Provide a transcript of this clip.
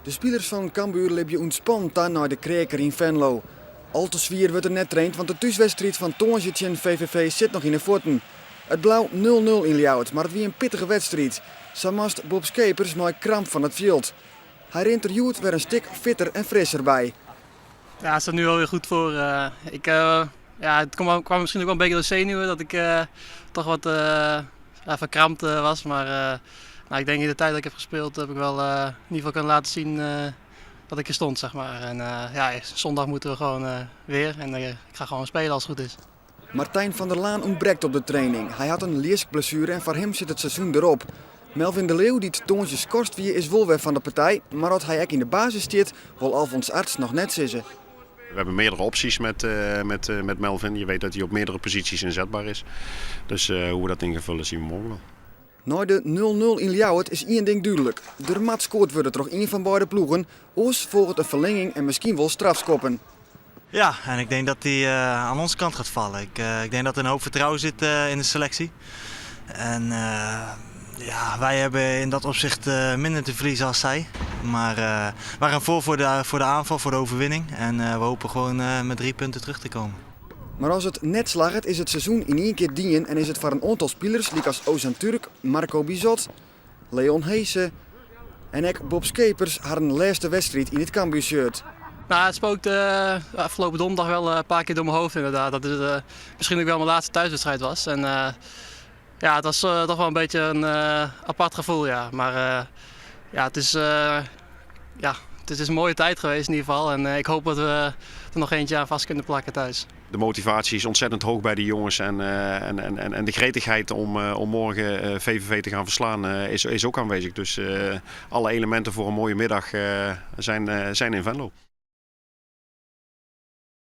De spilers fan Cambuur libje ûntspannen ta nei de kreaker yn Venlo. Al te swier wurdt der net traind, want de thúswedstriid fan tongersdei tsjin VVV sit noch yn 'e fuotten. It bleau 0-0 yn Ljouwert, mar it wie in pittige wedstriid. Sa moast Bob Schepers mei kramp fan it fjild. Hy rint der hjoed wer in stik fitter en frisser by. Ja, het staat nu alweer goed voor. Ja, het kwam misschien ook wel een beetje door zenuwen dat ik toch wat, ja, verkrampt was. Maar nou, ik denk in de tijd dat ik heb gespeeld heb ik wel in ieder geval kunnen laten zien dat ik er stond, zeg maar. En ja, zondag moeten we gewoon weer en ik ga gewoon spelen als het goed is. Martijn van der Laan ûntbrekt op de training. Hy hat in ljiskblessuere en foar him sit it seizoen derop. Melvin de Leeuw, dy't tongersdei skorst wie, is wol wer fan de partij, mar oft hy ek yn de basis stiet, wol Alfons Arts noch net sizze. We hebben meerdere opties met Melvin. Je weet dat hij op meerdere posities inzetbaar is. Dus hoe we dat in gaan vullen, zien we morgen wel. Nei de 0-0 yn Ljouwert is ien ding dúdlik. Der moat skoard wurde troch ien fan beide ploegen, oars folget in ferlinging en miskien wol strafskoppen. Ja, en ik denk dat die aan onze kant gaat vallen. Ik denk dat er een hoop vertrouwen zit in de selectie. En ja, wij hebben in dat opzicht minder te verliezen als zij. Maar wij gaan voor de aanval, voor de overwinning. En we hopen gewoon met 3 punten terug te komen. Mar as it net slagget, is it seizoen yn ien kear dien en is it foar in oantal spilers, lykas Ozan Türk, Marco Bizot, Leon Hese en ek Bob Schepers harren lêste wedstriid yn it Cambuur-shirt. Nou, het spookte afgelopen donderdag wel een paar keer door mijn hoofd inderdaad. Dat het misschien ook wel mijn laatste thuiswedstrijd was. En ja, het was toch wel een beetje een apart gevoel, ja. Maar ja, ja, het is een mooie tijd geweest in ieder geval. En ik hoop dat we er nog eentje aan vast kunnen plakken thuis. De motivatie is ontzettend hoog bij de jongens en de gretigheid om morgen VVV te gaan verslaan is ook aanwezig. Dus alle elementen voor een mooie middag zijn in Venlo.